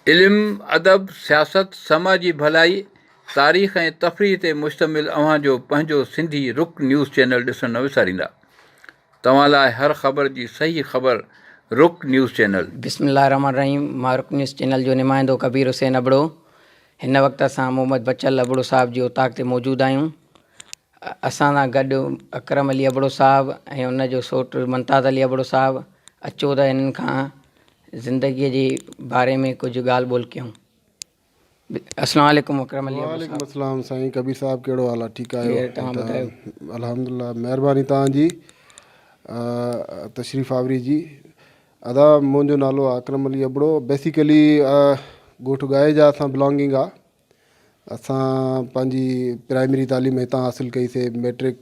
علم، ادب، سياست، سماجي ڀلائي، تاريخ ۽ تفريح تي مشتمل اوهان جو پنهنجو سنڌي رڪ نيوز چينل ڏسڻ نه وساريندا. توهان لاء هر خبر جي صحيح خبر رڪ نيوز چينل. بسم الله الرحمن الرحيم مان رڪ نيوز چينل جو نمائندو ڪبير حسين ابڙو هن وقت اسان محمد بچل ابڙو صاحب جي اوطاق تي موجود آهيون اسان سان گڏ اڪرم علي ابڙو صاحب ۽ ان جو سوٽ ممتاز علي ابڙو صاحب اچو ته هنن کان زندگيء جي باري ۾ ڪجهه ڳالهه ٻولهه ڪيون. السلام عليڪم اڪرم علي ابڙو صاحب. وعليڪم السلام سائين ڪبير صاحب ڪهڙو حال آ ٺيڪ آهيو. خير توهان ٻڌايو. الحمدلله مهرباني توهان جي تشريف آوري جي ادا منهنجو نالو آ اڪرم علي ابڙو بيسيڪلي ڳوٺ ڳائي جا اسان بلانگنگ آ اسان پنهنجي پرائمري تعليم هتان حاصل ڪئي سي مئٽرڪ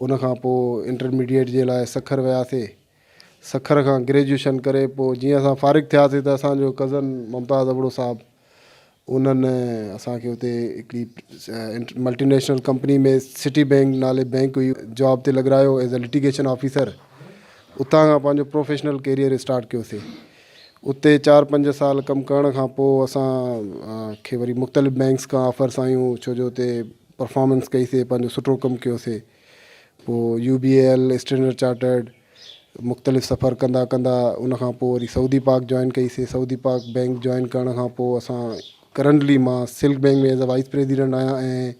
ان کان پوء انٽرميڊيٽ جي لاء سکر وياسي سکر کان گريجوئيشن ڪري پوء جيئن اسان فارغ ٿياسي ته اسان جو ڪزن ممتاز ابڙو صاحب انهن اسان کي اتي هڪڙي multi national company ۾ city bank نالي بئنڪ هئي جاب تي لڳرايو ايز اي لٽيگيشن آفيسر اتان کان پنهنجو پروفيشنل ڪيريئر اسٽارٽ ڪيوسي اتي چار پنج سال ڪم ڪرڻ کان پوء اسان کي وري مختلف بئنڪس کان آفرس آيون ڇو جو اتي پرفارمنس ڪئي سي پنهنجو سٺو ڪم ڪيو سي پوء U B L standard chartered مختلف سفر ڪندا ڪندا ان کان پوء وري سعودي پاڪ جوائن ڪئي سي سعودي پاڪ بئنڪ جوائن ڪرڻ کان پوء اسان ڪرنٽلي مان silk bank ۾ as a vice president آهيان ۽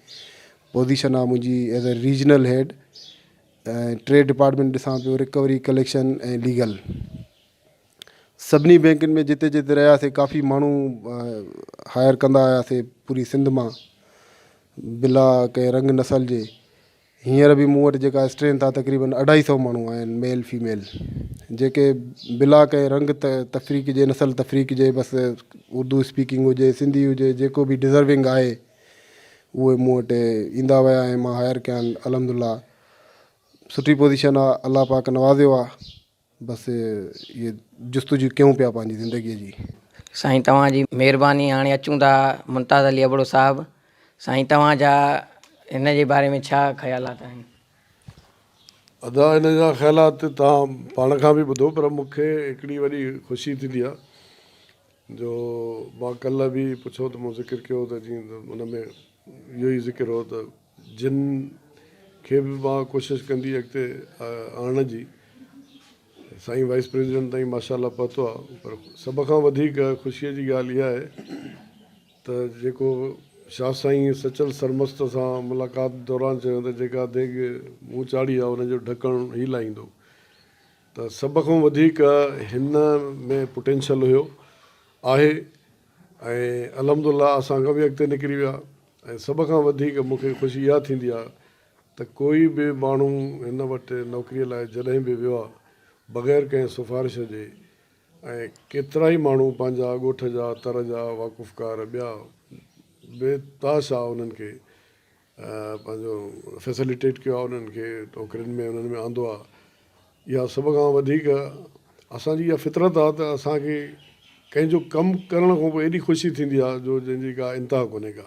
پوزيشن آهي منهنجي as a regional head ۽ trade department ڏسان پيو رڪوري ڪليڪشن ۽ ليگل سڀني بينڪن ۾ جتي جتي رهياسي ڪافي ماڻهو هائر ڪندا آياسي پوري سنڌ مان بلا ڪنهن رنگ نسل جي هينئر به مون وٽ جيڪا اسٽرينٿ آهي تقريبن اڍائي سئو ماڻهو آهن ميل فيميل جيڪي بلا ڪنهن رنگ تفريق جي نسل تفريق جي بس اردو اسپيڪنگ هجي سنڌي هجي جيڪو به ڊزرونگ آهي اهي مون وٽ ايندا ويا ۽ مان هائر ڪيا آهن الحمد لله سٺي پوزيشن آهي الله پاڪ نوازيو آهي بس اهي جستجو ڪيون پيا پنهنجي زندگيء جي. سائين توهان جي مهرباني هاڻي اچون ٿا ممتاز علي ابڙو صاحب سائين توهان جا هن جي باري ۾ ڇا خيالات آهن. ادا ان جا خيالات توهان پاڻ کان به ٻڌو پر مون کي هڪڙي وڏي خوشي ٿيندي آهي جو مان ڪلهه به پڇيو ته مون ذڪر ڪيو ته جيئن ته ان ۾ اهو ئي ذڪر هو ته جن کي به مان ڪوشش ڪندي اڳتي آڻڻ جي سائين وائيس پريزيڊنٽ تائين ماشاء الله پهتو آهي پر سڀ کان وڌيڪ خوشيء جي ڳالهه اها آهي ته جيڪو شاهه سائين سچل سرمست سان ملاقات دوران چيو ته جيڪا ديڳ مون چاڙهي آهي ان جو ڍڪڻ هي لاهيندو ته سڀ کان وڌيڪ هن ۾ پوٽينشل هيو آهي ۽ الحمد الله اسان کان به اڳتي نڪري ويا ۽ سڀ کان وڌيڪ مون کي خوشي اها ٿيندي آهي ته ڪوئي به ماڻهو هن وٽ نوڪري لاء جڏهن به ويو آهي بغير ڪنهن سفارش جي ۽ ڪيترائي ماڻهو پنهنجا ڳوٺ جا تر جا واقفڪار ٻيا بي تحاشا انهن کي پنهنجو فيسليٽيٽ ڪيو آهي انهن کي نوڪرين ۾ انهن ۾ آندو آهي اها سڀ کان وڌيڪ اسان جي اها فطرت آهي ته اسان کي ڪنهن جو ڪم ڪرڻ کان پوء ايڏي خوشي ٿيندي آهي جو جنهن جي ڪا انتها ڪونهي ڪا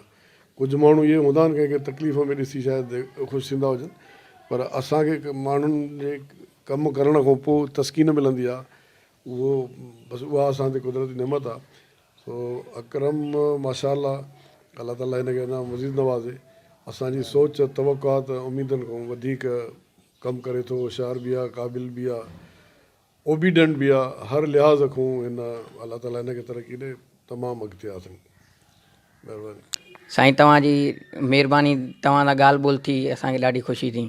ڪجهه ماڻهو اهي هوندا آهن ڪنهن کي تڪليف ۾ ڏسي شايد خوش ٿيندا هجن پر اسان کي ماڻهن جي ڪم ڪرڻ کان پوء تسڪين ملندي آهي اهو بس اها اسان تي قدرتي نعمت آهي سو اڪرم ماشاء الله الله تعالي هن کي اڃا مزيد نوازي اسان جي سوچ توقعات ۽ اميدن کان وڌيڪ ڪم ڪري ٿو هوشيار به آ قابل به آ اوبيڊنٽ به آ هر لحاظ کان هن الله تعالي هن کي ترقي ڏي تمام اڳتي آ سائين مهرباني. سائين توهان جي مهرباني توهان سان ڳالهه ٻولهه ٿي اسان کي ڏاڍي خوشي ٿي.